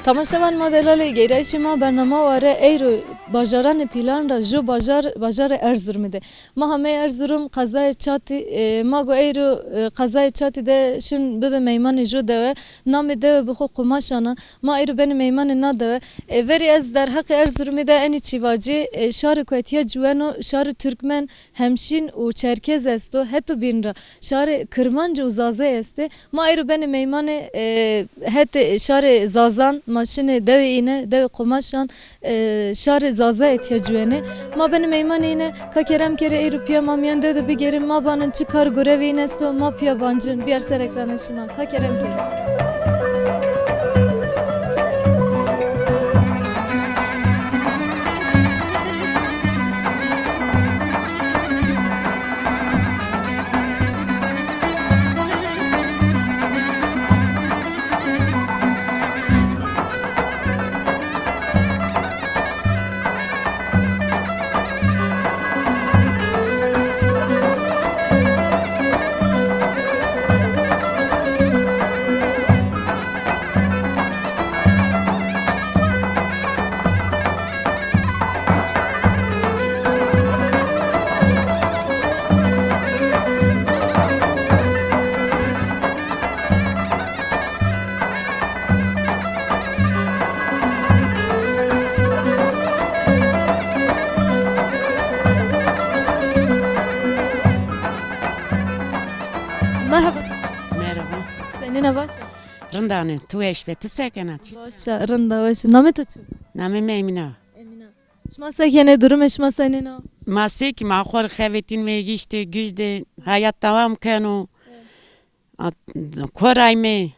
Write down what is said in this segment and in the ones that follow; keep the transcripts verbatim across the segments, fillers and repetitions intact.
Tamaşevan ma delalê, geyrayîşê ma bernama ware eyro bajaranê pîlan ra ju bajar, bajarê Erzurumî de. Ma hamey Erzurum, qezayê Çatî, e, ma go eyro, e, qezayê Çatî de şin bibe meymanê ju dewe. Namê dewe bi xo Qumaşan a. Ma eyro benê meymanê na dewe. E, verî ez derheqê Erzurumî de enî çî vacî, e, şarê ku etîya ciweno, şarê Turkmen, Hemşîn û Çerkez esto, heto bîn ra şarê Kirmanc û Zazay estê. Ma eyro benê meymanê, e, hetê şarê Zazan, ma şinê dewê îne, dewê Qumaşan, e, şarê Zazay etîya ciwenê. Ma benê meymanê îne, ka kerem kerê eyro pîya ma mîyan dew de bigêrê, ma banin çi kar gurevê îne esto, ma pîya bancin, bîyar ser ekranê şima. Ka kerem kerê. Merhaba. Merhaba. Senîn a, baş a? Rind a ne, tu weş be, tu se kena? Baş a, rind a, weş a. Namê to çi? Namê mi Emîne. Emîne. Şima se kenê, durumê şima senîn o? Ma se kî, ma xo rê xevetînme, îşte güç de hayat devam keno. Evet. A, korayme.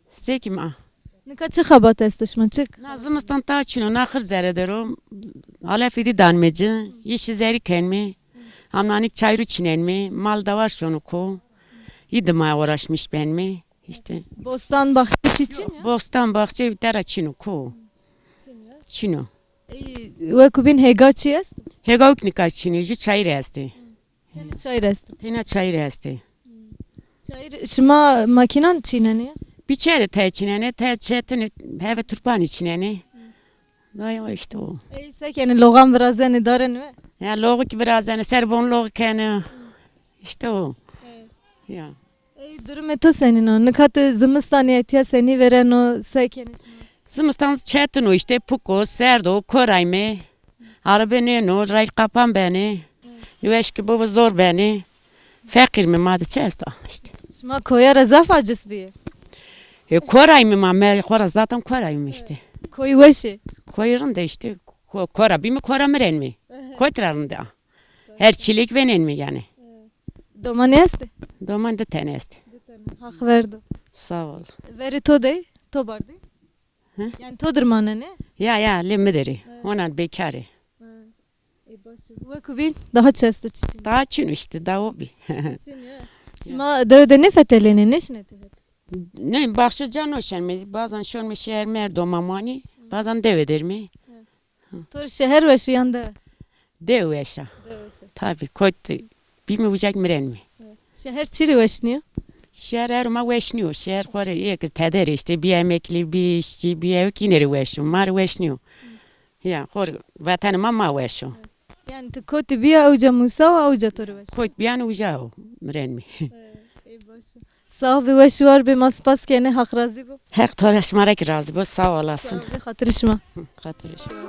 Se kî ma. Nika çi xebat esto şima, çik? Na zimistan ta çin o, na xir zere der o. Alefî dî danme ci, îşî zerî kenme. Amnanik çayru çînenme, mal dewar şono ko. Î de ma uğraşmış benme. Îşte. Bostan, baxçe çî çin ya? Bostan, baxçe tera çin o ko. Çin o. Ey, wekî bîn hêga çî est? Hêga wek nika çin o, ju çayir estê. Tenê çayir est. Tena çayir estê. Çayir, şima makînan çînenê ya? Biçere te çînenê, te çetin, heve turpanî çînenê. Daya işte o. Ey, se kenê, loğan virazenê, darenê we? Ya, loğu kî virazenê, ser bon loğu kenê. İşte o. Evet. Ya. Ey, durumê to senîn o? Nika ti zimistanî etîya senî vêreno, se kenê şima? Zimistan çetin o işte, puk o, serd o, korayme. Arebe nêno, rayl qapan benê. Weş kî bibo zor benê. Feqîrme, ma de çi esto işte. Şima koya ra zaf aciz bîyê? E, korayme ma, me xo ra zaten korayme işte. Koy weş ê? Koy rind ê işte. Ko-, kora bîme, kora mirenme. Kotî ra rind a. Her çîlek venenme yanî. Domanî estê? Doman di tenî estê. Di tenî. Haq verdo. Sağ ol. Verê to de, to bardî? Hı? Yanî to dir manenê? Ya, ya, lê mi der ê. Hı. Hona bekar ê. Hı. Ê, baş o. Wekî bîn, daha çi esto, çi çin? Daha çin o işte, daha o bî. Çin ya. Şima dewe de nêfetelênê, nêşinê tehet? Ne, baxçe ca nêşenme, bazan şonme şeher mer doma manî, bazan dewe der me. Hı. To rê şeher weş o yan dewe? Dewe weş a. Dewe weş a. Tabi, kot bîme uca kî mirenme. Şeher çi rê weş nîyo? Şeher her ma weş nîyo. Şeher xo rê ê ke tede rê işte, bî emeklî, bî îşçî, bî ewk, îne rê weş o. Ma rê weş nîyo. Ya, xo rê vetenê ma, ma weş o. Yanî ti kotî bîya, ewca musa û ewca to rê weş? Kot bîyan uca o, mirenme. Ê, baş o. Sağ bî, weş û war bî, ma spas kenê, Haq razî bo. Heq to ra, şima ra kî razî bo, sağ olasın. Sağ ol, xatirê şima. Xatirê şima.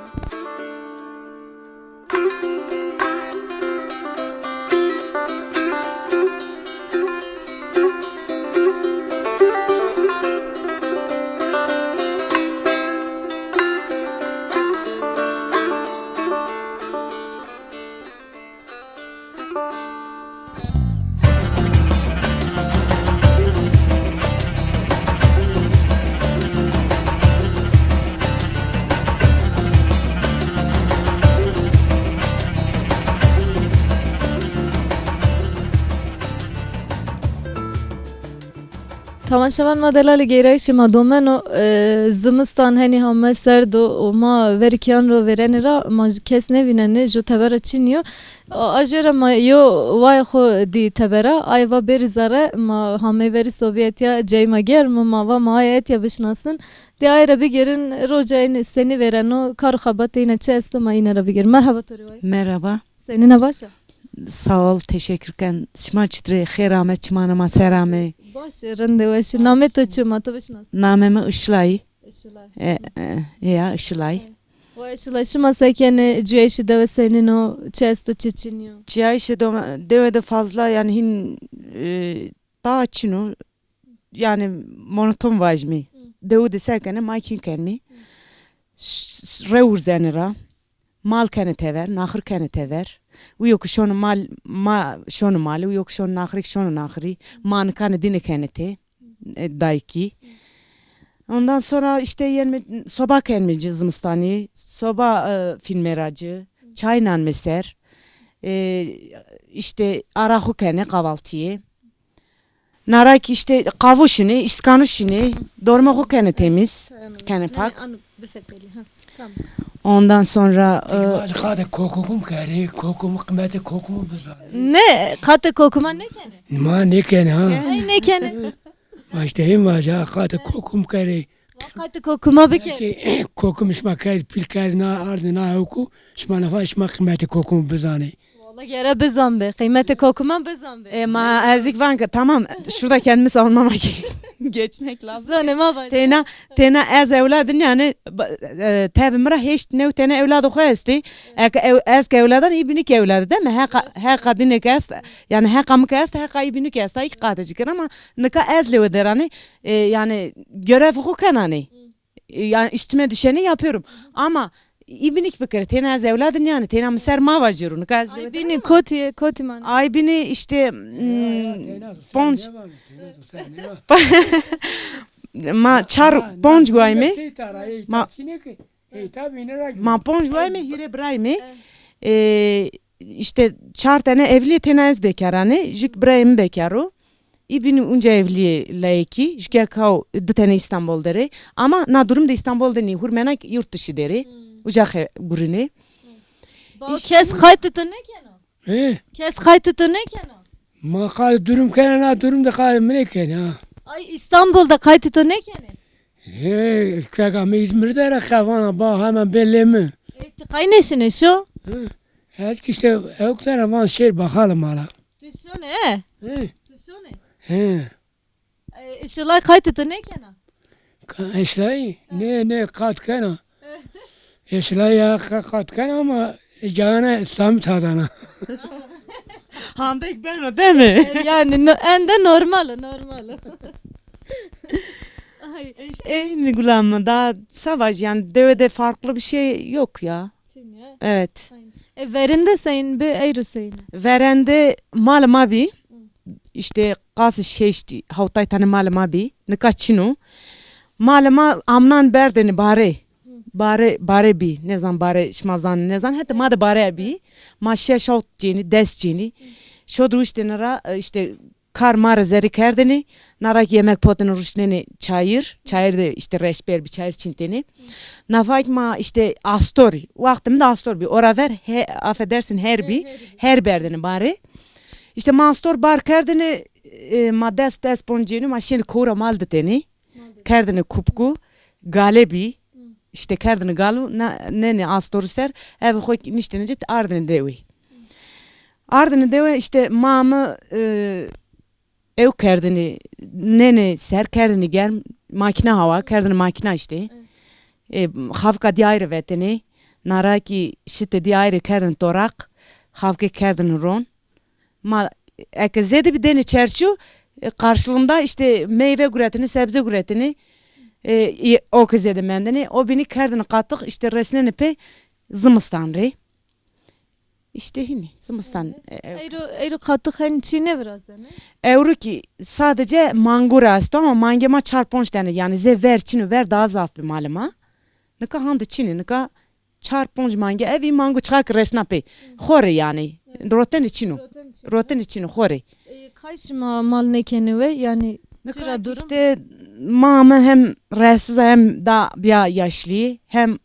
Tamaşevan ma delalê geyrayîşê ma domeno, e, zimistan henî hame serd o û ma verî kîyan ro vêrenê ra ma kes nêvînenê, ju tebera çinî yo. A, a jû ra ma yo wayê xo dî tebera, ay va bêrî zere, ma hamey verî Sovyet ya, cayê ma germ o, ma va ma ay etya bişinasin. Dê ay ra bigêrin, roca ênê senî vêreno, kar û xebatê îne çi esto ma îne ra bigêrin. Merhaba to rê wayê. Merhaba. Senîn a, baş a? Sağ ol, teşekkür ken. Şima çitur ê? Xêr ame, çimanê ma ser ame. Baş ê, rind ê, weş ê. Namê to çi yo, ma to bişinasin? Namê mi Işılay. Işılay. E, e, e, ya, Işılay. Wa Işılay, şima se kenê, cuyayîşê dewe senîn o, çi esto, çi çinî yo? Cuyayîşê do-, dewe de fazla, yanî hîn, e, daha çin o. Yanî monoton vajîmî. Hı. Dewu de se kenê, ma kîn kenmî. Ş-, ş-, rew urzenê ra. Mal kenê tever, naxir kenê tever. Uyo ki şono mal, ma şono mali, uyo ki şono naxirî, şono naxirî. Ma nikanê dîne kenê tê, e, dayikî. Ondan sonra işte yenme, soba kenme ci-, zimistanî, soba, e, fînme ra ci, çay nanme ser. E, işte araxu kenê, kahvaltıyê. Nara ki işte qavu şinê, îstkanu şinê, dormê xo kenê temiz, kenê pak. Yanî, ano bifetelî, ha. Tamam. Ondan sonra, e, Tima qatê kokumu kerê, kokumu, qîmetê kokumu bizanê. Ne, qatê kokuma nêkenê? Ma nêkenê ha. Ay nêkenê. Ma işte hên vaja qatê kokum kerê. Wa qatê kokuma bikerê. Ki kokum şima kerd, pîl kerd, na ardî na hewku, şima nafa şima qîmetê kokumu bizanê. Wala gere bizan be, qîmetê kokuma bizan be. E, ma ez ik van ki tamam, şurada kendimi savunmama ge-, geçmek lazım. Zanê ma vay. Têna, têna ez ewladin yanî, ba-, e, tevî mi ra heşt new tene ewladê xo estî. Eke ew-, ez ke ewladan, î bînî ki ewlade, değil mi? Heqa, heqa dîne ki est, yanî heqa mi ki est, heqa î bînî ki est, î qatê ci kir ama nika ez lewê deranî, e, yanî görev xo kenanî. E, yani üstüme düşeni yapıyorum. Ama î bînî ki bikirê, têna ez ewladin yanî, têna mi ser ma vajîru, nika ez lewê deranî. Ay bînî kotî, kotî manê? Ay bînî işte, hmm, ponc. Ma çar ponc wayme. Ma, ma ponc wayme, hîrê birayme. E, işte çar tane evlî, têna ez bekaranê, jük birayê mi bekaro. Î bînî unca evlîyê layekî, jükîya kaw di tenê Îstanbul der ê. Ama na durum de Îstanbul de nî, hurmena yurt dışı der ê. Hmm. Uca xe-, gurînê. Ba kes qaytê to nêkeno? He? Kes qaytê to nêkeno? Ma qaytê durum kena, na durum de qaytê mi nêkenê ha. Ay, Îstanbul de qaytê to nêkenê? He, keka mi Îzmir der a, qevana ba hemen belê mi. E, ti qay nêşinê şo? He. Ez ki işte ewk der a, van şêr baxalê mala. Ti şonê, he? He. Ti şonê? He. E, Işılay qaytê to nêkena? Ka-, Işılay? Nê, nê, qat kena. Işılay ya qa-, qat kena ama cayane samî tadana. Handek beno, değil mi? E, yani no-, ende normal o, normal o. Ay, işte e, aynı gulam, daha savaş yani, dewe de farklı bir şey yok ya. Çin ya. Evet. Aynen. E, verende seyn bi, eyro seyn? Verende mal ma bî. Hı. İşte qasî şeştî, hawtay tane mal ma bî. Nika çin o. Mal ma amnan berdêne bare. Hı. Bare, bare bî. Nêzan bare, şima zan, nêzan. Heta ma de bare bî. Ma şeş hawt cênî, des cênî. Hı. Şod ruştêne ra, e, işte kar ma rê zerrî kerdêne, na ra ki yemek potêne ruşnêne çayir, çayir de işte reşber bî, çayir çintêne. Nafak ma işte astor, wextê mi de astor bî, ora ver, he, affedersin, her bî, her berdêne bare. İşte ma astor bar kerdêne, e, ma des, des ponc cênî, ma şênê kowra mal ditêne. Kerdêne kupku, gale bî. Hı. İşte kerdêne galu, na, nenê astoru ser, ev xo niştêne ci, ardêne dewê. Ardêne dewê, işte ma mi, e, ew kerdêne, nenê ser kerdêne germ, makîna hawa, kerdêne makîna işte. Evet. E, xavka dî ayrı vetêne, nara ki şitê dî ayrı kerdêne toraq, xavke kerdêne ron. Ma eke zêde bî dêne çerçu, e, karşılığında işte meyve guretini, sebze guretini, e, î-, o ki zêde mendini, o bînî kerdini qatix, işte resneni pê zimistan rê. İşte hini, zimistan, e, e. Eyro, eyro qatix hen çî nêvirazene? Ewro ki sadece mango ra esto ama mangê ma çar ponc tane, yani zê ver çin o, ver daha zaf bi malê ma. Nika hande çin ê, nika çar ponc mange ev, î mango çixa ki resna pê. Xo rê yanî. Rotenê çin o. Rotenê çin o. Rotenê çin o, xo rê. E, kay şima mal nêkenê we? Yanî Nika çira durum? Îşte ma mi hem rahatsız a hem da bîya yaşlî hem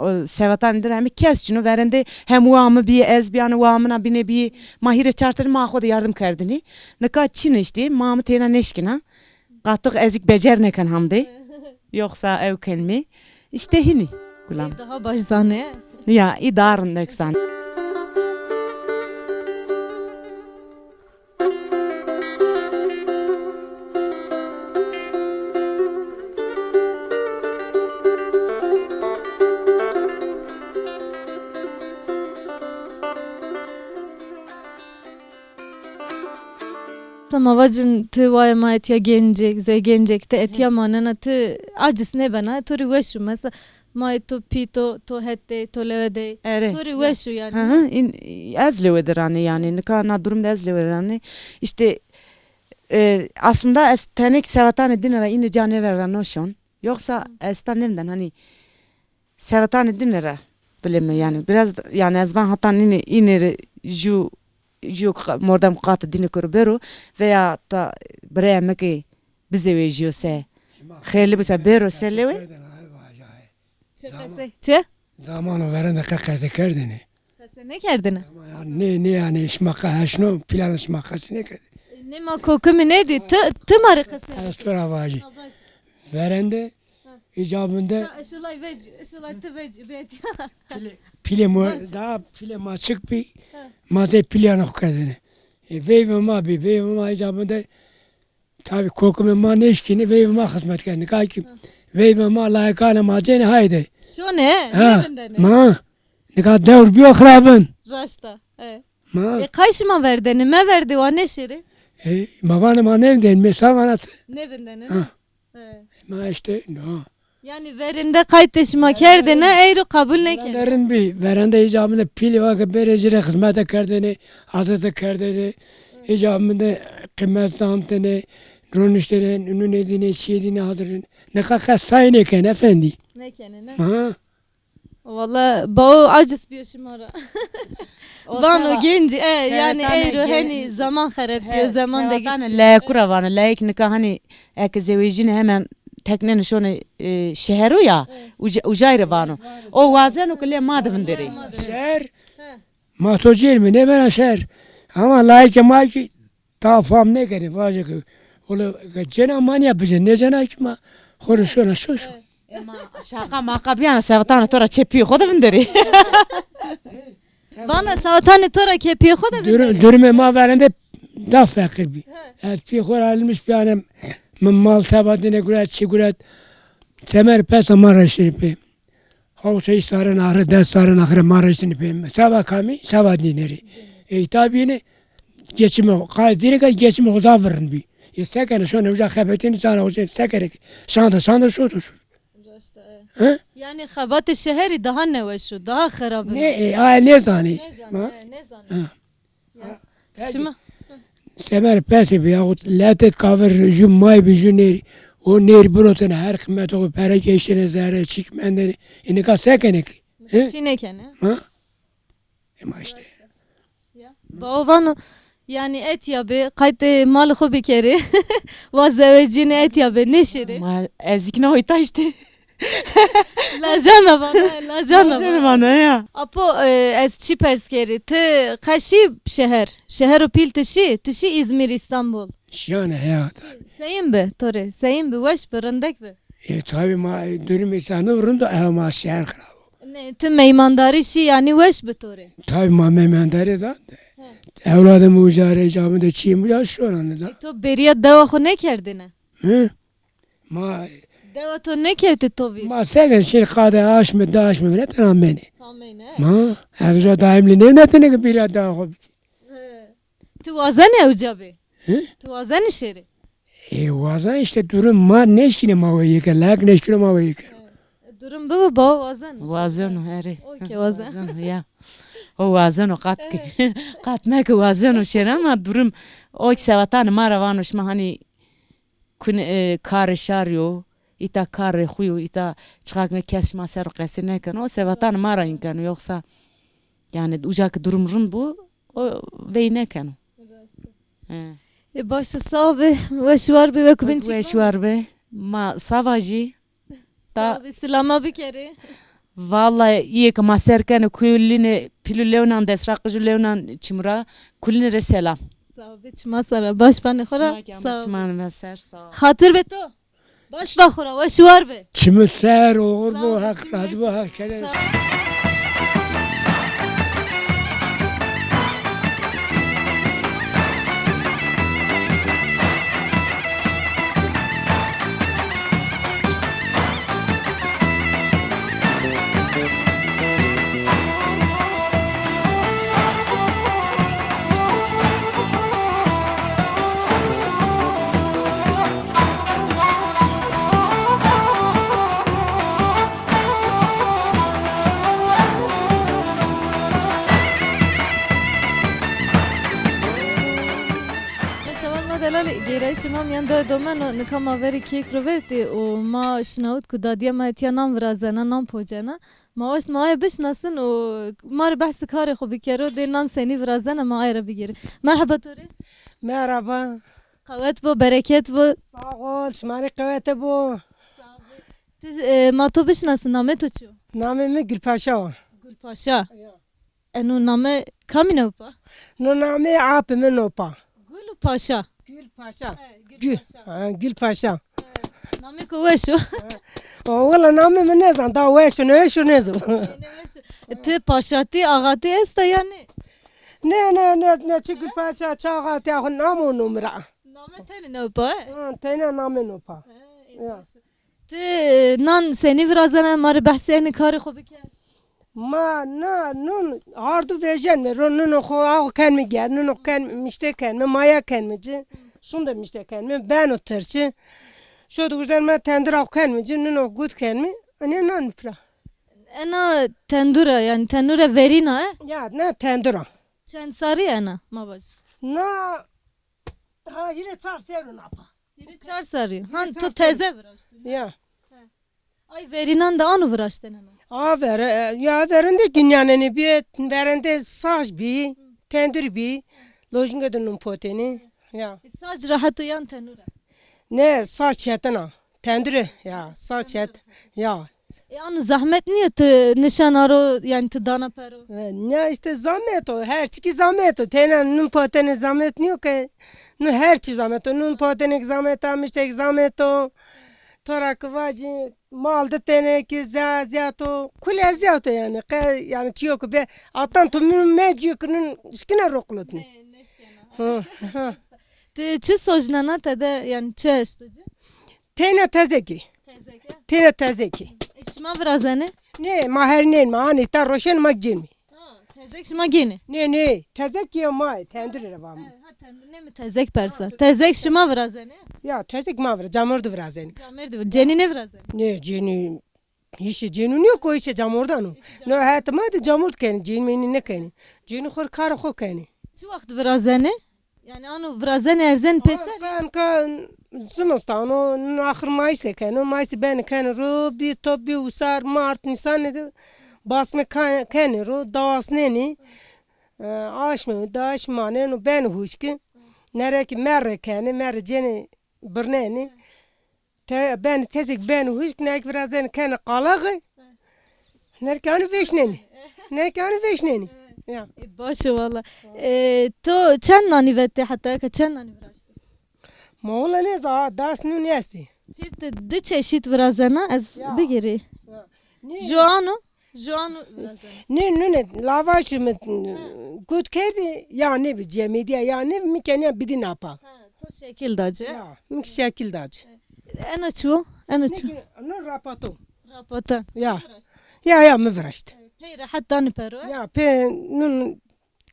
e, sevetanî dir hemî kes çin o verêndê hem waa mi bî ez bîyane waa min a bîne bî ma hîrê çar tenî ma xo de yardim kerdinî. Nika çin îşte ma mi têna nêşkîna. Qatix ez îk becer nêken hamdê. Yoxsa ew kenmî. Îşte hînî gulam. Ê daha baş zanê. Ya, î daha rindek zanê. Sema vacin ti waye ma etiya gencek, zey gencek ti etiya manena ti aciz nêbena, to rê weş o. Mesela mayê to pî to, to het dey, to lewe dey. Erê. To rê weş o yanî. Hı hı, in, ez lewe de ranê yanî. Nika na durum de ez lewe de ranê. Îşte, e, aslında ez tenik sevetanê dîne ra înê ca nêverda no şon. Yoxsa ez ta nêvinden hanî sevetanê dîne ra bilê mi yanî. Biraz da, yanî ez van hata nînê înê rê jû, jû qa-, mordem qatê dîne kero bêro veya ta biraya mi ke bizewejîyo se. Xêrli bi se bêro se lewe. Çi qesey? Çi? Zamano verênde qe qesey kerdêne. Qesey nêkerdêne? Ama ya, nê, nê yanî şima qe heşno, plan şima qesey nêkerdêne. Nê ma kokimî nêdî, ti, ti ma rê qesey. Ez to ra vajî. Ha, vajî. Verênde, ha, îcabinde. Ha, ışılay vecî, ışılay ti vecî, bêt ya. Pîlê, pîlê mo, daha pîlê ma çik bî, ha, ma zey pîlîyanê xo kerdêne. E, veyvê ma bî, veyvê ma îcabinde Tabî kokimê ma nêşkînî, veyvê ma xizmet kenî. Nika kî veyvê ma layîkanê ma cênî hayde. Şonê, ha, nêvindenê. Ma, nika dewr bîyo xirabin. Raşt a, e. Ma. E, qay şima verdêne, meverdê wa nêşêrê? E, ma vanê ma nêvindenê, mi sa vana ti. Nêvindenê, ha, ne? E. Ma îşte, no. Yanî verênde qaytê şima kerdêne, eyro qebul nêkenê. Verênde rind bî. Verênde îcabinde pîlê wa ke bêrê ci rê xizmete kerdêne, adete kerdêne. Îcabinde qîmet zantêne, roniştêne, nunê dîne, çîyê dîne hadirêne. Nika qe say nêkenê efendî. Nêkenê, ne? Ha. Wala, bao aciz bîyo şima ra. Vano gencî, e, yanî eyro henî zaman xerep bîyo, zaman de giş. Sevetanê layekû ra vano, layek nika hanî eke zewejîne hemen teknenê şonê, e, şehero ya, uca-, ucay rê vano. O wazeno ke lê ma de vinderê. Şeher, ma to cêr mi nêbena şeher. Ama layekê ma kî ta fam nêkenê, vaje ke, wele, ke cêna ma nîya bicê, nêcêna kî ma xo rê şona şoş o. E, ma şaqa maqa bîyana sevetanê to ra çê pîyê xo de vinderê. Vana sevetanê to ra ke pîyê xo de vinderê. Durum-, durumê ma verênde da feqîr bî. He. Ez pîyê xo ra elmiş bîyanem, mi mal teba dîne guret, çî guret. Temer pesa ma ra şirî pê. Hawşa îştarên axire, des sarên axire ma ra şinî pê. Seba kamî, seba dînerî. Ey tabî ne, geçimê xo, qay dîne ke geçimê xo zaf virrin bî. Ê se kenê şonê uca xebetînê, canê xo se kenê ke. Şanda, şanda şoto şo. Raşt a, e. He? Yanî xebatê şeherî daha neweş o, daha xirab o. Ne, e, aye nêzanê. Nêzanê, e, nêzanê. Ha. Ya. Şima? Semer pesê bî, yaxut letê kavir jû may bî, jû nêrî. O nêrî birotene, her qîmetê xo pere ke eştêne zere, çîk mendêne. E, nika se kenê ki? He? Çî nêkenê. Ha? Ema îşte. Ya. Bao vano, yanî etya bê, qaytê malê xo bikerê. Wa zewecîne etya bê, nêşêrê. Ma ez îkna îta îşte. Lajana vana, lajana vana. Lajana vana ya. Apo, e, ez çi pers kerî? Ti qe şî şeher? Şehero pîl ti şî? Ti şî Îzmîr, Îstanbul? Şîyane ya. Seyîn bi to rê? Seyîn bi? Weş bi, rindek bi? E, tabî ma, e, durumê însano rind o, ew ma şeher xirab o. Ne, ti meymandarî şî, yanî weş bi to rê? Tabî ma meymandarî da. He. Ewladê mi uca rê, camî de çîyê mi uca şonane da. E, to bêrîya dewa xo nêkerdêne? Hi? Ma dewa to nêkewtê to vîr? Ma se ken şîn qadê aşme, di aşme vînetene amêne. Amêne. Ma, ez uca daîmlî nêvînetene ke bêrîya dewa xo bikî. He. Ti wazenê ewca bê? Hi? Ti wazenî şêrê? E, wazen îşte durum ma nêşkînê ma weyî ke, layek nêşkîno ma weyî kero. He. Durum bibo bao wazen. Wazeno, erê. O ke wazen. Wazeno, ya. O wazeno qat ke. Qat meke wazeno şêrê ama durum o ke sevetanê ma ra vano şima hanî Kun-, e, karê şarî yo, îta karê xwu yo, îta çiqa ke kes şima ser o qesî nêkeno, o sevetanê ma ra înkeno, yoxsa, yanî, uca ke durum rind bo, o veyî nêkeno. Raşt a. He. E, baş û sağ be, weş û war be, wek bin. Weş û war be. Ma sava jî. Sağ be, silama bikerê. Vallahi îyê ke ma ser kenê kulînê pîlû lewnan, desra qijû lewnan çimû ra, kulînê rê selam. Sağ be, çima sara, baş banê xo ra. Sağ be. Çiman ve ser, sağ ol. Xatir be to. Baş ba xo ra, weş û war be. Çimû ser, oxir bo, Heq razî bo, Heq kere. Şemal ma delalî, gêrayîşê ma mîyan de domeno, nika ma verî kêk ro vertî û ma şinawit ku dadîya ma etiya nan virazena, nan pocena. Ma waşt ma aye bişinasin û ma rê behsê karê xo bikero, dê nan senî virazena ma aye ra bigêrî. Merheba to rê. Merhaba. Qewet bo, bereket bo. Sağ ol, şima rê qewete bo. Sağ ol. Ti, e, ma to bişinasin, namê to çi yo? Namê mi Gulpaşa o. Gulpaşa. Ya. Eno name kamî newpa? No name apê mi nopa. Gul û Paşa. Gul Paşa. He, Gul Gul. Paşa. Ha, Gul Paşa. He, namê ko weş o. O, wela namê mi nêzan, da weş o, nêweş o, nêzan. Nêweş o. E, ti paşatî, axatî esta ya nê? Nê, nê, nê, nê, çi Gul Paşa, çi axatî, axu nam o no mi ra. Name tenê newpa, he? Ha, teyna namê nopa. He, ê, ya. Baş o. Ti, e, nan senî virazena, ma rê behsê enê karê xo bike. Ma na nun hardu vejenme, ro nuno xo aw kenme ger, nuno ken mişte kenme, maya kenme ci, şunde mişte kenme, beno tirçi. Şodu ujen ma tendir aw kenme ci, nuno gut kenme, ane nan mi pira. Ena tendura, yani tenure verîna, e? Ya, na tendura. Çend sarî ena, ma vac? Na, ha, hîrê çar serû napa. Hîrê çar serî. Han to teze viraştî, ne? Ya. He. Ay verînan de ano viraştene no? A vere, ya verinde günyaneni bi, verinde saç bi, tendir bi, lojinge de nun poteni. Ya. E, saç rahat o yan tenure? Ne, saç çetin a. Tendure ya, saç çet. Ya. E, ano zahmet niye tu nişan aro, yani tu dana pero? E, ya işte zahmet o, her çiki zahmet o. Tena nun poteni zahmet niyo ke. Nu her çi zahmet o. Nun poteni zahmet a, miştek zahmet o. Tora ki vaci mal de tenê ki ze-, ziyat o. Kul eziyat o yani. Qe-, yani çiyo ki be, atan tu min me ciyo ki nun şikine roqlutni. Ne, neşkena. Hı, hı. Ti çi sojnena tede, yani çi eşto ci? Teyna tezekî. Tezek, e? Teyna tezekî. E, şima virazenê? Nê, ma her nênme, anê ta roşen ma cênmê. Ha, tezek şima gênê? Nê, nê, tezek ya ma, tendir re vamo. E, ha, tendir, nê mi tezek persa. Tezek şima virazenê? Ya, tezek ma vira, camêrd virazenê. Camêrd vira, cenî nêvirazenê? Nê, cenî, hîşê cenî nîyo ko, hîşê camêrdan o. No, het ma de camêrd kenê, cenî menî nêkenê. Cenî xo rê karê xo kenê. Çi wext virazenê? Yani ano virazenê erzenê pêser? Anka, anka zimistan o, axir mayîs ke keno, mayîs benê kenê ro, bî top, bî usar, mart, nîsanê de basme ka-, kenê ro, dawasnenê. E, aşme, daş maneno, benê huşkî. Nerekî merre kenê, merre cênê birnenê. Te, benê tezek benê huşk, nek virazenê kenê qalaxî. Nek anî veşnenê. Nek anî veşnenê. Ya. E, baş o valla. E, to çend nanî vetê heta ke çend nanî viraştê? Ma wala nêza, das nun estê. Çift di çeşit virazena ez bigirî. Ya. Nê? Joano, Joano virazenê. Nê, nune, lavaşî mi gut kerdî, ya nê bi cemêdîya, ya nê bi mi kenîya bidî napa. Ha, to şekil da ci. Ya, mi şekil da ci. Ena çi wo? Ena çi? Nê ki, no rapato. Rapato. Ya. Ya, ya, mi viraşt. Pey rehet danî pero, e? Ya, pê nun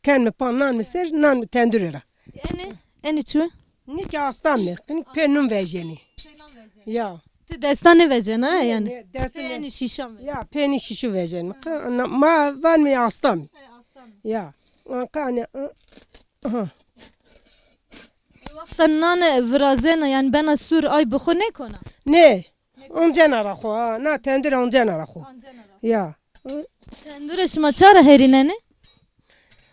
kenme pan nan mi ser, nan mi tendure ra. Eni, eni çi? Nî ki asta mi, nî pê nun vejenî. Pê nan vejenî. Ya. Ti destan nêvejena, ha, yani? Nê, destan nê. Pê eni şîşan vejenî. Ya, pê eni şîşu vejenî. Qe-, na, ma van mi asta mi. He, asta mi. Ya. Qe-, hani, aha. E, wexta nane virazena, yani bena sûr, ay bi xo nêkona? Nê. Oncena ra xo, ha, na tendure oncena ra xo. Oncena ra. Ya. Tendure şima ça ra herînenê?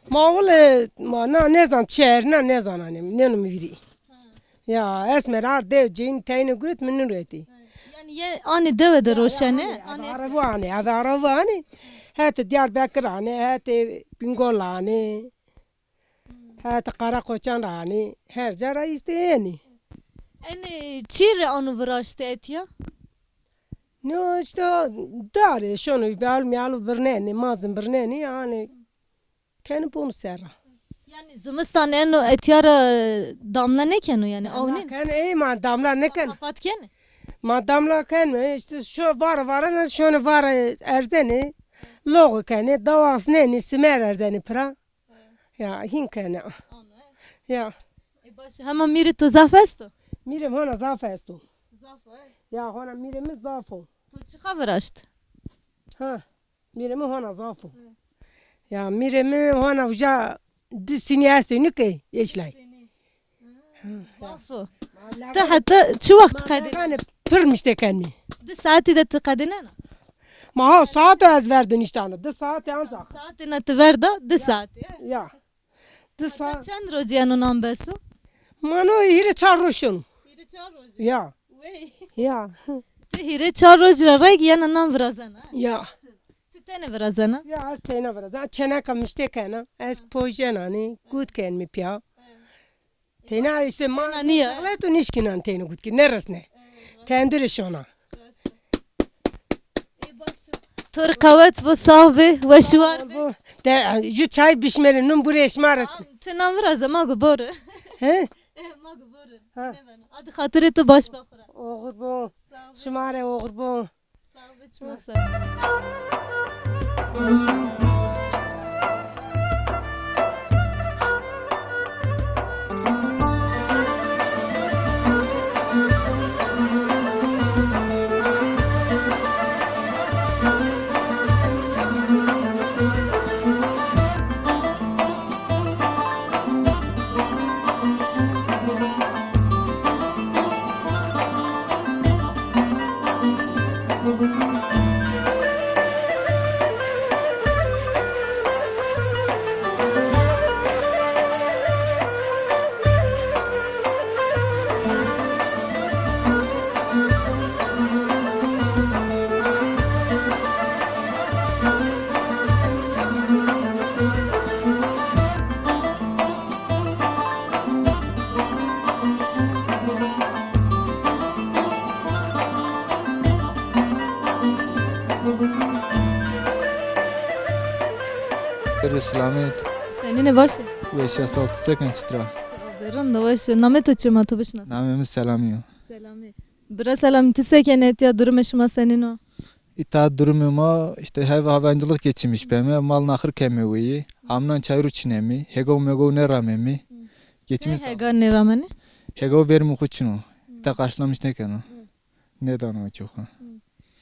Ma wile, ma na nêzan çi herîna nêzananê, nêno mi vîrî. Ya, esmer ard dew ceyîn teyne guret mi nîn retî. Yanî ye anê dewe de roşenê? Anê araba anê, eve araba anê. Hetê Diyarbekir anê, hetê Bingol anê. Hetê Qereqoçan ra anê. Her ca ra îşte yenî. Enê çî rê ano viraşte etya? No îşte dare şono, beal mial birnenê, mazin birnenê, anê. Kenê bonu ser ra. Yanî zimistan eno etya ra, e, damla nêkeno yanî, awnên? Kenê, ey ma damla nêkenê. Xapat kenê? Ma damla kenê, îşte şo vara vara ne, şonê vara erzenê. Loğu kenê, daw asnenê, simer erzenê pira. Ya, hîn kenê. Ya. E, baş, hema mîrê to zaf esto? Mîrê mi hona zaf esto. Zaf o, e? Ya, hona mîrê mi zaf o. To çiqa viraşt? Ha. Mîrê mi hona zaf o. Hı. Ya, mîrê mi hona uca di sinî estê nike, eşlay. Sinî. Hı. Zaf o. Ti heta çi wext qedênena? Pir mişte kenî. Di saetî de ti qedênena? Ma ha saet ez verdo niştano. Di saetî ancax. Saetê na ti verda, di saetî, he? Ya. Di saet. Heta çend rojî yeno nan beso? Ma no hîrê çar roj şono. Hîrê çar rojî? Ya. Wey. Ya. Ti hîrê çar rojî ra reyk yena nan virazena, he? Ya. Ti tenê virazena? Ya, ez teyna virazena. Çeneka mişte kena. Ez pojenanî, gut kenmî pîya. Teyna îşte ma teyna nîye. Şixlet û nişkînan teyna gut kî, neresne. Tendurê şona. To rê qewet bo, sağ bê, weş û war bê. Bo, de, ju çay bişmerê, nûn burê şima re. Tamam, ti nan viraze, ma go bore. He? E, ma go bore. Ha. Çi nêbeno. Adî xatirê to baş baxura. Oxir bo. Sağ ol. Şima re oxir bo. Sağ ol, çima ser. Bêro selamet. Senîn ê, baş ê? Weş a, sağ ol, ti se kenî, çitur a? Sağ ol, bê rind a, weş ê. Namê to çi ma to bişinasî? Namê mi Selamî yo. Selamî. Bira Selamî, ti se kenê etya, durumê şima senîn o? Îta durumê ma, îşte, hev hayvancılık geçinmiş beme, mal naxir keme weyî. Amnan çayru çinemî, hêgaw mêgaw nêramemî. Geçimê... Hega nêramenî? Hêgaw vermê xo çin o. Îta karşılamış nêkeno. Nêdano çoxu.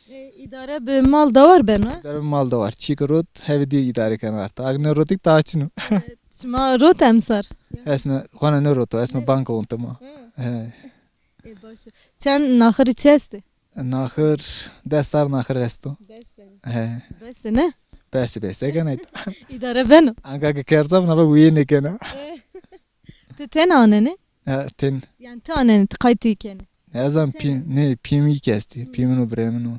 E, îdare bi mal dawar beno? Îdare bi mal dawar. Çî ki rot, hevi dî îdare keno artık. Ag nêrotik daha çin o. E, şima rot emsar? Esme, xona nêroto, esme banka ontema. He. E, baş o. Çend naxirî çi estê? Naxir, des serr naxir esto. Des serr. He. Bes ê, ne? Bes ê, bes ê, gene. Îdare beno. Anka ke kerza bina, bak, wîye nêkena. E. Ti tena anenê? Ha, ten. Yanî ti anenê, ti qaytî kenê? Ez an pî, nê, pîyê mi kî estî. Pîyê min o, birê min o.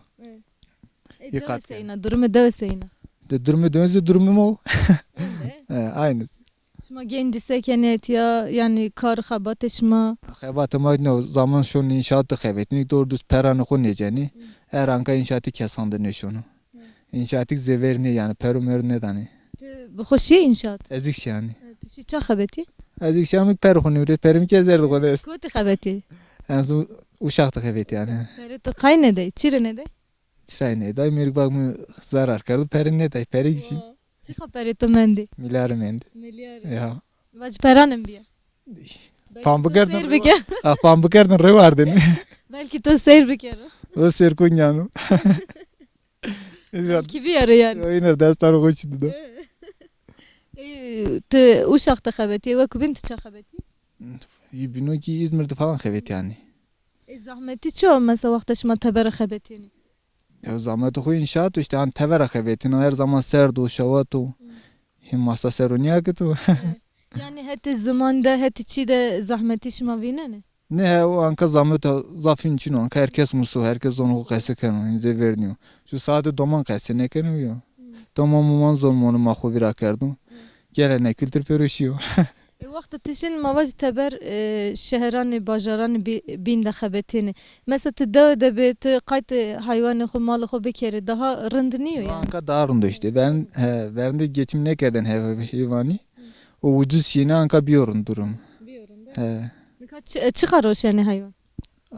E, dewe seyna, durumê dewe seyna? De durumê dewe zî durumê ma o. He, aynı. Şima gencî se kenê etya, yanî kar xebatê şima? Xebatê ma ne, zaman şon înşaat de xebetînî, doğru düz peranê xo nêcenî. Her anka înşaatî kesan de nêşono. Înşaatî zêver nê, yanî pero mero nêdanê. Ti bi xo şîyê înşaat? Ez kî şîyanî. E, ti şî ça xebetî? Ez kî şîyanî, mi perê xo nêwirê, perê mi kî ez erdê xo nêest. Kotî xebetî? Ez Uşax de xebetî yanî. Perê to qay nêdey, çî rê nêdey? Çira nêday, mêrik bak mi zarar kerdo, perê nêday, perê kî şî. Çiqa perê to mendî? Milyarî mendî. Milyarî. Ya. Vac peranê mi bîya. Fam bikerdin. Seyr biker. Ha, fam bikerdin, rê wardin. Belkî to seyr bikero. O seyr kon yano. Belkî biyero yanî. Oynar destan xo çi dido. E, ti Uşax de xebetî, wek bîn ti ça xebetî? Yî bîno kî Îzmir de falan xebetî yanî. E, zahmetî çi o, mesela wexta şima tebere xebetînî? Ya zahmetê xo înşaat o, îşte, han tevera xebetîno, her zaman serd o, şewat o. Hîn masa ser o nîya ki to. Yanî hetê ziman de, hetê çî de zahmetî şima vînenê? Ne he, o anka zamet zaf hîn çin o. Anka her kes muso, her kes zonê xo qese keno, hîn zê vernîyo. Ju saete doman qese nêkeno yo. Doman muman zon monu ma xo vîra kerdo. Gelene kultur pêro şîyo. E, wexto ti şin ma vajî teber, e, şeheranê, bajaranê bî-, bîn de xebetêne. Mesela ti dewe de bê, ti qaytê heywanê xo, malê xo bikerê, daha rind nîyo yanî? Anka daha rind o îşte. Vern-, he, verinde geçim nêkerdên he-, heywanî. O ucuz şîyêne anka bîyo rind durum. Bîyo rind, he. He. Nika çi, çiqa roşenê heywan?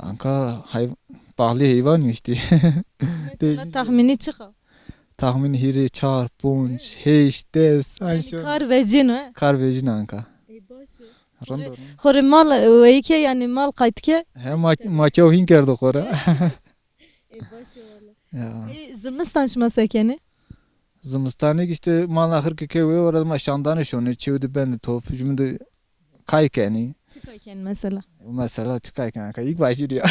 Anka hay-, pahlî heywan yo îşte. Mesela tahmînî çiqa? Tahmîn hîrê, çar, ponc, heşt, des, yanî şu kar vecîno, he? Kar vecîno anka. Ê, baş o. Rind o. Xo rê mal, e, weyî ke, yanî mal qayt ke? He, ma-, îşte. Make o hîn kerdo xo ra. Ê, baş o wele. Ya. Ê, zimistan şima se kenê? Zimistanê îşte mal naxir ke kewê, ora ma şandane şonê, çew de benê top, jumîn de kay kenî. Çi kay kenî mesela? Mesela çi kay kenî? Kay, ilk başlıyor.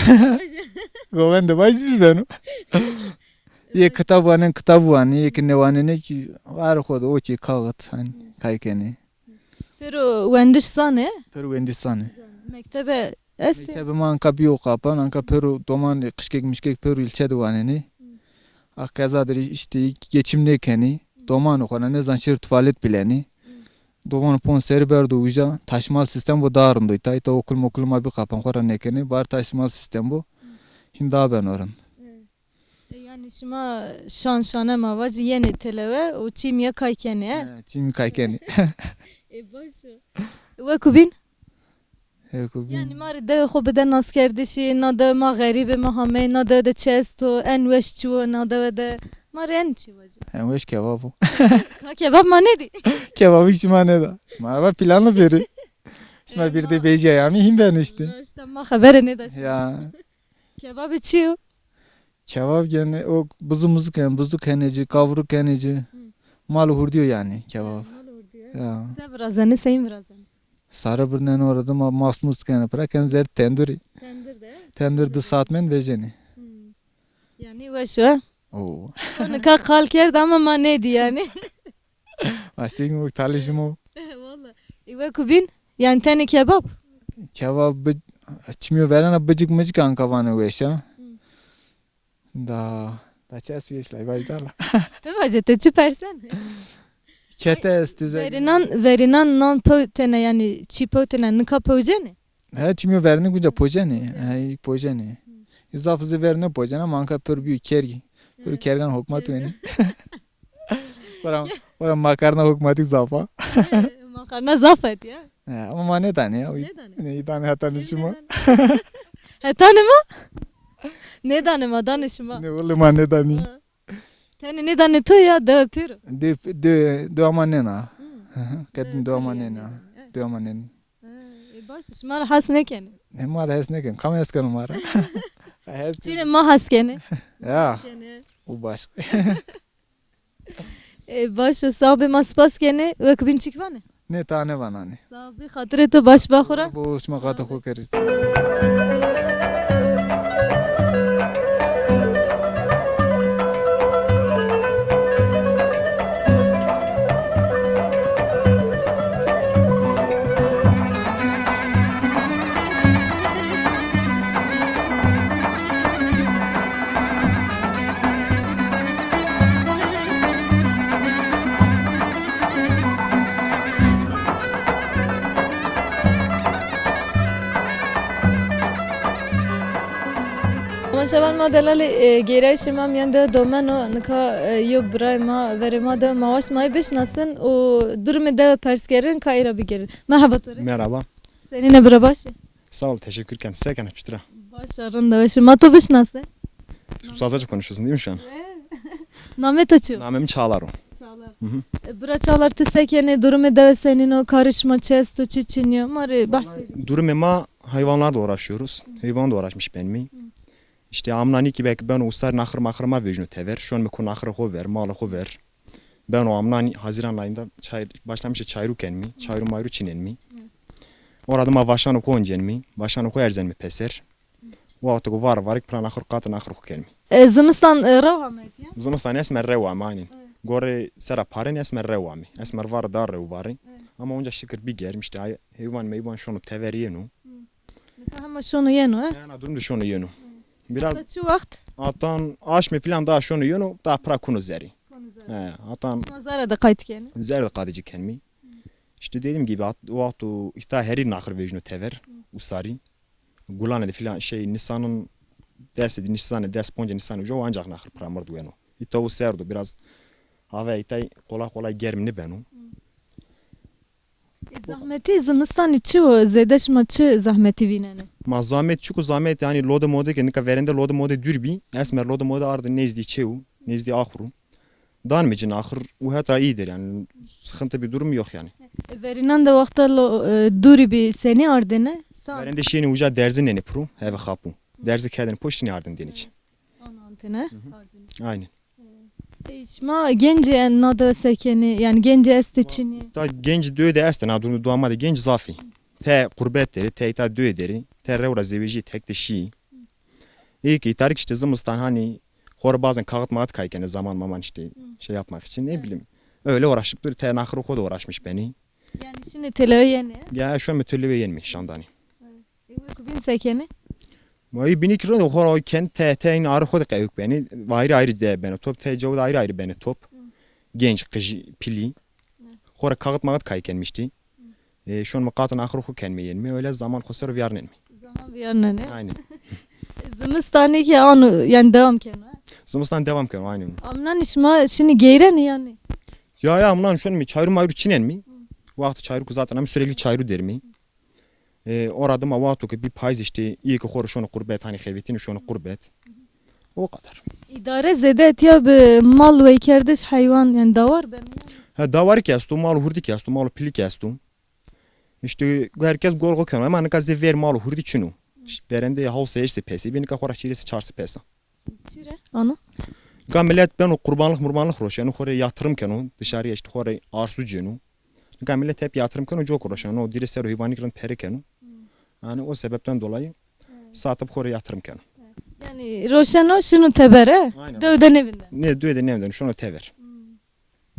Govende başlıyor beno. Yê kitab wanên, kitab wanî, yê ki nêwanenê kî, var xo de, o kî kaxit, hanî, kay kenî. Pêro wendiş zanê? Pêro wendiş zanê. Mektebe estê? Mektebe ma anka bîyo qapan, anka pêro doman qişkek mişkek pêro îlçe de wanenê. A qeza de rê îşte geçim nêkenî. Domanê xo ra nêzan şêr tuvalet bilenî. Doman pon serî berdo uca, taşmal sîstem bo daha rind o. Îta, îta okul mokul ma bî qapan xo ra nêkenê. Bar taşmal sîstem bo. Hîn daha beno rind. E, yanî şima şan şane ma vacî yenê telewe û çîmîye kay kenê, he? He, çîmî kay kenê. Ê, baş o. Wekubîn? Wekubîn. Yanî ma rê dewê xo bide naskerdişî, na dewe ma xerîb ê, ma hameyê, na dewe de çi esto, en weş çi wo na dewe de. Ma rê en çî vacî. En weş kebab o. Ka kebab ma nêdî. Kebabî şima nêda. Şima va planlı bêrê. Şima bir de bêjî ya, amî hîn beno îşte. Îşte ma xebere nêda şima. Ya. Kebabî çi yo? Kebab gene o buzu muzu ken, buzu kenê ci, kavru kenê ci. Mal hurdî yo yanî kebab. Mal hurdî yo. Ya. Se virazenê, seyîn virazenê? Sare birnenê ora de ma mas mus kenê, pira kenê zerrê tendurî. Tendur de? Tendur di saat mend vejenê. Yanî weş o. Oo. To nika qal kerd ama ma nêdî yanî. Ma seyîn o, talê şima o. Walla. Ê, wekubîn? Yanî tenê kebab? Kebab bi-, çimîyo verena bicik micik anka vanê weş a. Da, da çi ez vêşlay vay dala. Ti vace, ti çi persen? Kete estîze. Verînan, verînan nan pewtene, yanî çî pewtene, nika pewcenê? He, çimîyo verînî guca pocenê. He, pocenê. Zaf zî verînî pocenê, ama anka pêro bîyo kergî. Pêro kergan hukmat wenî. Ora, ora makarna hukmatî zaf a. Makarna zaf et ya. He, ama ma nêdanê ya. Nêdanê? Nê, îdanê heta nişima. Heta nima? Nêdanê ma, danê şima. Nê, wele ma nêdanî. Tenê nêdanê to ya, dewe pêro? De, de, dewa ma nêna. Qet dewa ma nêna. Dewa ma nêna. Ê, baş, şima ra hes nêkenê? Nê, ma ra hes nêkenê. Kam hes keno ma ra? Hes. Çîrê ma hes kenê. Ya. O baş. E, baş o, sağ bê, ma spas kenê. Wekubîn çik vanê? Nê, ta nêvananê. Sağ bê, xatirê to baş ba xo ra. Bo şima xatir xo kerî. Wala şevan ma delalî, e, gêrayîşê ma mîyan de domeno, nika, e, yo birayê ma, verê ma de ma waşt ma yê bişinasin û durumê dewe pers kerin, ka ê ra bigêrin. Merhaba to rê. Merhaba. Senîne bira, baş ê? Sağ ol, teşekkür ken. Se kenê, piştre? Baş a, rind a, weş a. Ma to bişinase? Sazakça konuşuyorsun değil mi şu an? Namê to çi yo? Namem Çağlar o. Çağlar. Hı hı. E, bira Çağlar, ti se kenê, durumê dewe senîn o, karê şima çi esto, çi çinî yo? Ma rê behs edin. Durumê ma hayvanlarla uğraşıyoruz. Hayvanla uğraşmış benmî. Hı. İşte amnanî kî belkî beno usar naxir maxir ma vejno tever. Şonme ko naxirê xo ver, malê xo ver. Beno amnanî Haziran ayında çay, başlamışê çayru kenmî, çayru mayru çinenmî. Ora de ma vaşanê xo oncenmî, vaşanê xo erzenmî peser. Wexto ke var varek pira naxir qatê naxir xo kenmî. E, zimistan, e, rew ame ya? Zimistan esme rew ame, aynen. Gorê sera parên esme rew ame. Esme var dar rew varê. Ama onca şikir bî germ, işte ay-, heywan meywan şono tever yeno. Hı. Hema şono yeno, he? Ana durum de şono yeno. Biraz hata çi waxt? Hatan aşmê filan daha şono yeno, daha pira kuno zerrî. He, hatan şima zere de qayt kenî? Zere de qayt ci kenmî. İşte dediğim gibi, hat-, o wexto îta herî naxir vejîno tever, usarî. Gulane de filan şey, Nisan'ın des de, Nisan'ı, des ponca Nisan'ı uca, o ancak naxir pira mird weno. Îta o serdo biraz, hava îta kolay kolay germ nibeno. E, zahmetî zimistanî çi o? Zêde şima çi zahmetî vînenê? Ma zahmet çik o, zahmet yanî lode mode ke nika verende lode mode dûr bî. Esmer lode mode arde nezdî çew, nezdî axuru. Danmê ci naxir û heta î der yanî sıkıntı bir durum yok yanî. E, verînan de wexta lo, e, dûrî bî senî ardêne? Sa- Verende şênê uca derzi nenê piro, heve xapû. Derzi kerdêne poştînî ardêne dênê ci. Ana antene. Aynen. E, şima gencî en na dewe se kenê? Yanî gencî estê çinî? Ta genc dewe de estê, na durum dua ma de genc zafî. Te qurbet derê, te îta dewe derê, te rew ra zewejî tek de şî. İyi ki tarik işte zimistan hani xora bazen kağıt mağıt kay kenê zaman maman işte şey yapmak için, ne bileyim. Öyle uğraşıp dur, te naxir xo de uğraşmış benî. Yanî şinê têlewe yenê? Ya şu an mi têlewe yenmî şandanî. E, wek bîn se kenê? Ma î bînî ki rind, xora o kendi te, te in arı xo de qewik benî. Ayrı ayrı de benî top, te cewde ayrı ayrı benî top. Genç, qijî, pilî. Xora kağıt mağıt kay kenmiştî. E, şon mi qatın axir xo kenme yenme. Öyle zaman xo ser viyarnenme. Zaman viyarnenê. Aynen. Zimistanî ki ano, yanî devam keno, he? Zimistan devam keno, aynen. Amnan şima şinî geyrenî yanî? Ya, ya, amnan şon mi çayru mayru çinenmî. Wextî çayru ku zaten em sürekli çayru dermî. E, ora dima wexto ki bir payız işte, iyi ki xor şon qurbet, hani xevetin şon qurbet. O kadar. Îdare zêde etya bi mal weykerdiş heywan, yanî dawar beno yanî? Ha, dawar ki esto, mal hurdi ki esto, mal pili ki esto. İşte herkes gol xo keno. Ema nika zê ver mal û hurdî çin o. Verende haw se heşt se pesê bî, nika xora şîrê se çar se pesa. Çi re? Ana? Nika millet beno qurbanlık murbanlık roşeno, xo rê yatırım keno, dışarıya işte xo rê arsu cêno. Nika millet hep yatırım keno, çok roşeno. O dirê ser o heyvanî rind pere keno. Yani o sebepten dolayı satıp xo rê yatırım keno. Yani roşeno şino teber, e? Aynen. Dew de nêvindeno. Ne, dew de nêvindeno, şono teber.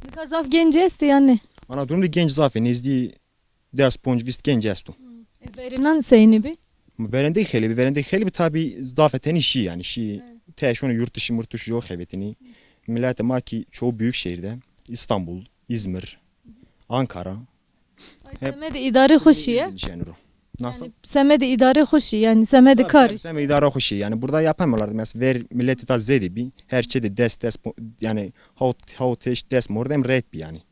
Nika zaf genc estê yanî? Ana durum de genc zaf ê, nezdî des, ponc, vîst genc esto. E, verînan senî bî? Verendey xeylê bî, verendey xeylê bî tabi zaf ê tenî şî yanî şî. Te şono yurt dışı murt dışı yo xevetinî. Milletê ma ki çoğu büyük şehirde, İstanbul, İzmir, Ankara. Ay, semedê îdarê xo şîye? Nasıl? Semedê îdarê xo şî, yanî semedê kar. Semedê îdarê xo şî. Yani burada yapamıyorlar. Mesela ver milleti ta zêde bî. Her şeyde des, des, yani hawt, hawt, heşt, des mordem ret bî yani.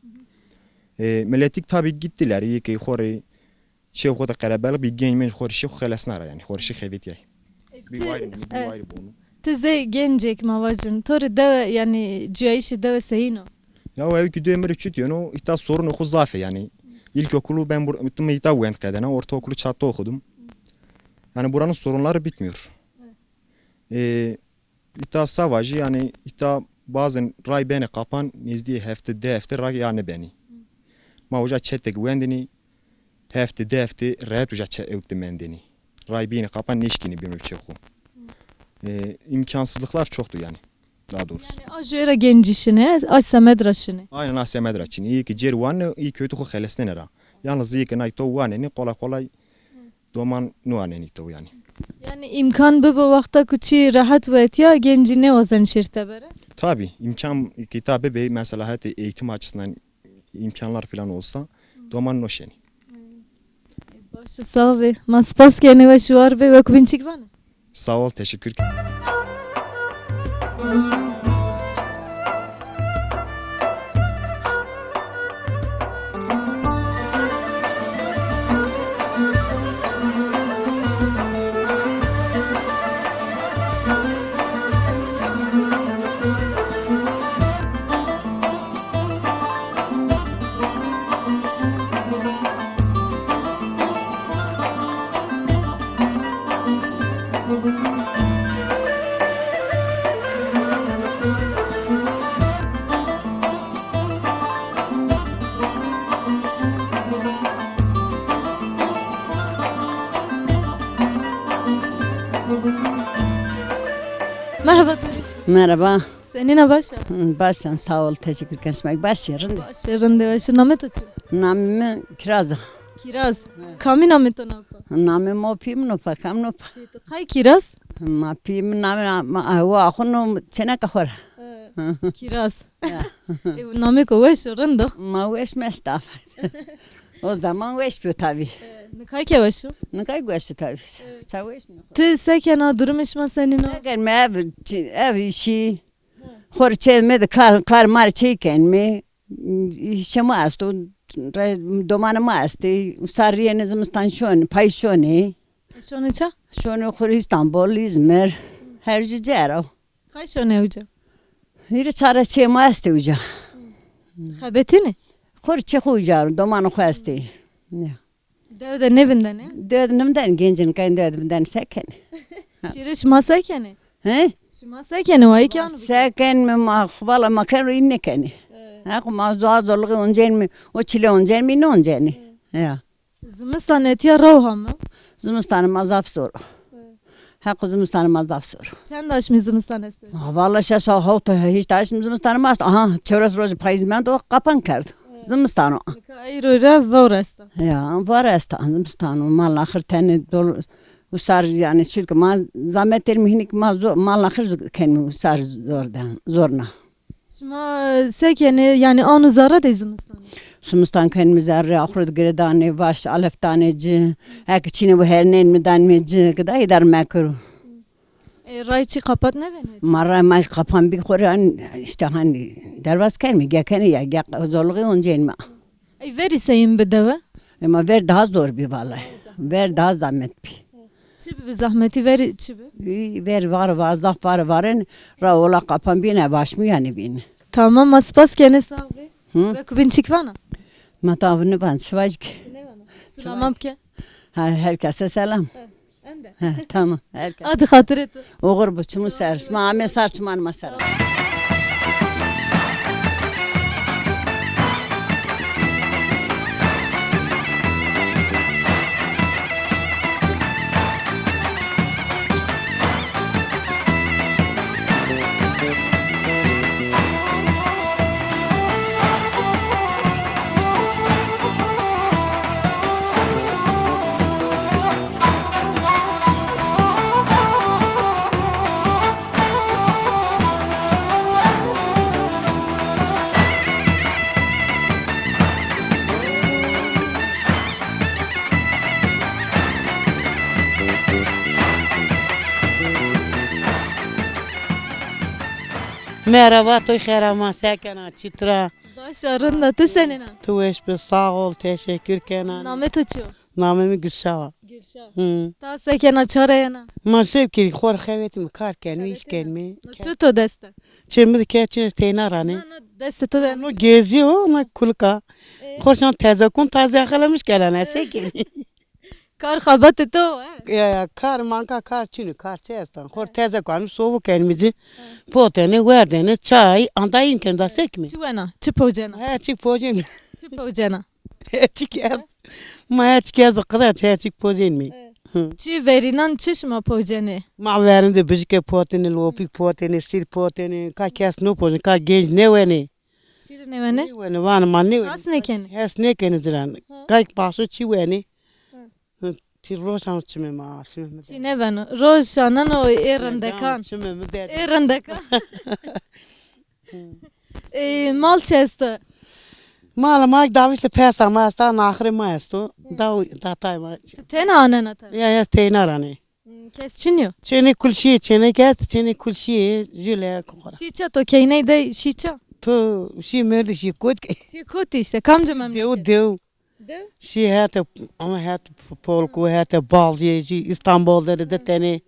E, milletik tabi gittiler. İyi ki xo rê çê xo de qerebelix bî, genc menc xo rê şî xo xelesna ra yani. Xo rê şî xevetiyay. E, bir ti, wayri, bir wayri bunu. Ti zey gencêk ma vacin. To rê dewe, yanî cuyayîşê dewe seyîn o? Ya ew ki duyê mi rê çut yeno, îta sorunê xo zaf ê yanî. İlkokulu ben bur-, mi îta wend qedena, ortaokulu Çat'ta okudum. Yani buranın sorunları bitmiyor. E, îta sa vajî yanî îta bazen ray benê qapan, nezdî hefte, di hefte ray ya nêbenî. Ma uca çetek wendinî, hefte, di hefte rehet uca çe-, ewk de mendinî. Ray bînî qapan nêşkînî bînî çê xo. E, imkansızlıklar çoktu yani. Daha doğrusu. Yani a jû ra gencî şinê, a semed ra şinê. Aynen, a semed ra çin. İyi ki cêr wanê, iyi kötü xo xelesnenê ra. Yalnız iyi ki nay to wanenî, kolay kolay doman nêwanenî to yani. Yani imkan bibo wexta ku çî rehet wetiya, gencî nêwazen şêr teber e? Tabi, imkan ki ta bibê, mesela hetê eğitim açısından imkanlar falan olsa, doman no şenî. Baş o, sağ bê. Ma spas kenê, weş û war bê, wek bîn çik vanê? Sağ ol, teşekkür. Merhaba Turi. Merhaba. Senîn a, baş a? Hı, baş a, sağ ol, teşekkür ken. Şima baş a, rind a? Baş a, rind a, baş a. Namê to çi? Namê mi Kiraz a. Kiraz. He. Kamî namê to na pa? Namê ma pî min o, pekam no pa. Pî tu qey Kîraz? Ma pî min namê ma, ma, ew axun o çêneka xo ra. Kîraz. Ya. E, namê ko weş o, rind o. Ma weş meşt afet. O zaman weş bîyo tabî. E, nikay ke weş o? Nikay weş o tabî. Ça weş nîyo. Ti se kena, durumê şima senîn o? Se ken, mi ev, çi-, ev îşî. Xo rê çê mi de kar, kar mar çê ken mi. Îşê ma esto, re-, domanê ma estê. Usar rîyêne zimistan şonê, pay şonê. Şonê ça? Şonê xo rê Îstanbul, Îzmir. Her jû cêro. Qey şonê uca? Hîrê çar çê ma estê uca. Xebetînê? Xo rê çê xo uca ro, domanê xo estê. Ya. Dew de nêvindenê? Dew de nêvindenê, gencin kay dew de vindenê, se kenê? Çîrê şima se kenê? He? Şima se kenê, wa kî anu? Se kenê, ma, vala ma ken ro, în nêkenê. He, xo ma zor, zorluğê oncenê mi, o çile oncenê mi, nêoncenê. Ya. Zimistan etîya raw ha mi? Zimistan ma zaf zor o. Heqo zimistan ma zaf zor o. Çend aşmî zimistan esto? Ha, valla şeş, hewt, heşt aşmî zimistan ma esto. Aha, çewres rojî payîz mendo, qapan kerd. Zimistan o. Nika eyro ra vewr esta. Ya, vewr esta, zimistan o. Mal axir tenê dol, usar, yanî, çunke ma zamet ermî, hînî kî ma zo-, mal axir kenmî usar zor de, zorna. Şima se kenê, yanî anu zerre de zimistan? Zimistan kenmî zerre, axurê de girê danê, vaş alef danê ci. Eke çînê bo hernenmî danmî ci, gida îdar mekiro. E, ray çî qapat nêbenê? Ma ray ma qapan bî xo rê, han, îşte, hanî derbas kenmî, ge kenê ya, ge zorluğê oncenê mi. Ey, verî seyîn bi dewe? Ema ver daha zor bî vallahi. Ver daha zahmet bî. Çi bi zahmetî, verî çi bi? Ver var var, zaf var varin, ra ola qapan bîne, vaşmî yanî bîne. Tamam, ma spas kenê, sağ bî. Hı? Ve kubin çik vana? Ma tav nêvan, şivajik. Nêvana. Selaman ke. Ha, herkese selam. Ende. He, tamam. Herkes. Hadi xatirê tu. Oxir bo, çimun ser. Şima amê sar, çiman ma ser. Merhaba, to xêr ama, se kena, çitur a? Baş a, rind a, ti senîn a? Tu weş bi, sağ ol, teşekkür kena. Namê to çi yo? Namê mi Gülşah a. Gülşah. Hı. Ta se kena, ça ra yena? Ma se bikirî, xo rê xebetîme, kar kenîme, îş kenîme. No çi to dest de? Çê mi de ke, çê teyna ra nê. Na, na, destê to de. No gezî o, na kulika. E? Xo rê şan teze kon, taze axelamiş kena, se kenî. Kar xebatê to, he? Ya, ya, kar manka, kar çin o, kar çi estan. Xo rê teze kon, sovu kenîme ci. Potêne, werdêne, çay, anda în kenîme, da se kîme. Çi wena? Çi powcena? Her çik powcena. Çi powcena? Her çik ez. Ma her çik ez qida, her çik powcen mi. Hı. Çi verînan çi şima powcenê? Ma verîn de bijike potêne, lopik potêne, sîr potêne, ka kes nêpowcen, ka genc nêwenê. Çi rê nêwenê? Nêwenê, vanê ma nêwenê. Hes nêkenê? Hes nêkenê ci ra. Hı. Kay paşo çi wenê. Hı. Hı. Ti roşan çimê ma, çimê mi. Çi nêbeno. Roşaneno ê rindekan. Çimê mi der. Ê rindekan. E, mal çi esto? Mal ma davişte pesa ma esta, naxirê ma esto. Daw, datay ma. Ti tena anena ta? Ya, ya, teyna ra nê. Hmm, kes çin yo? Çênê kul şîyê, çênê kes, çênê kul şîyê, jüle, kokora. Şî ça to keyney de şî ça? To şî merdi şî kot ke. Şî kot işte, kamca memleket? Dew, dew. De? Şî hete, ama hete Polku, hete Balcı, şî İstanbul deri de tenê.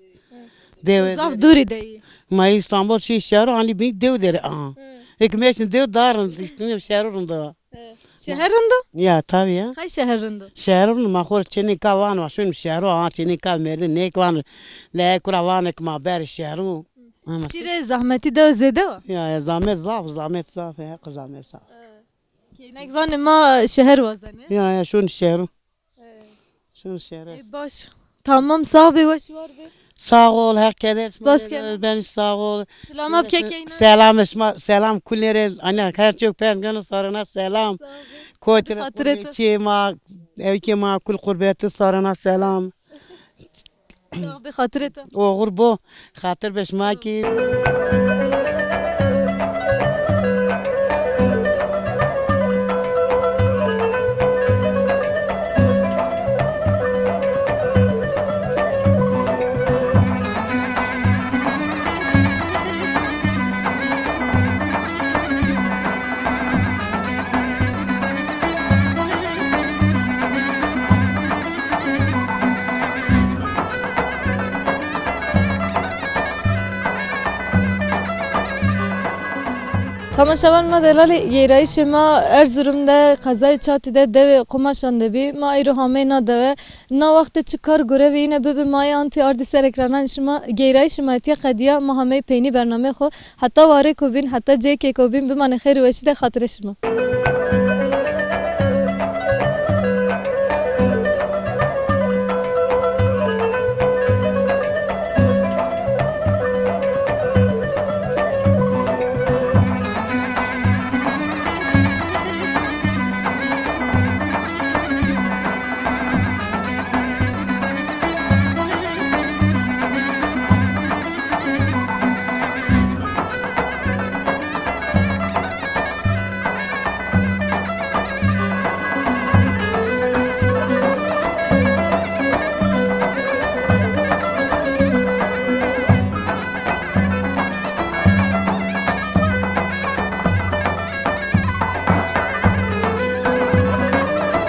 Dewe. Zaf dûrî de yî. Ma İstanbul şî şehro, ani bin dew deri, aha. Hı. Ek meşin dew darin, işte şehro rında. Hı. Şehir rind o? Ya, tabii ya. Qey şehir rind o? Şehir rind, ma xo rê çênê ka van va şun şehro, aha, çênê ka merdi, nêk van, leyek ra van ek ma ber şehro. Ama. Çi rê zahmetî de zêde wa? Ya, ya, zahmet zaf, zahmet zaf, heq zahmet zaf. Hı. Keynek vanê ma şehir wazenê. Ya, ya, şun şehru. E. Şun şehru. E, baş. Tamam, sağ bê, weş war bê. Sağ ol, Hak keder. Spas kena. Ben sağ ol. Selama bike keyna. Selam esma, selam kulere. Ana her çok pengano sarına selam. Kotir. Xatirê to. Çema, evke ma kul qurbeti sarına selam. Sağ ol, bi xatirê to. Oğur bo, xatir be şima ki. Temaşevan ma delalî, geyrayîşê ma Erzurum de, qezayê Çatî de, dewê Qumaşan de bî. Ma eyro hamey na dewe. Na wextê çi kar gurevî yine bibi, ma yê antî ardî ser ekrananê şima. Geyrayîşê ma etiye qedîya, ma hamey peynî bernameyê xo. Heta warêko bîn, heta cêkêko bîn, bimanê xêr û weşî de, xatirê şima.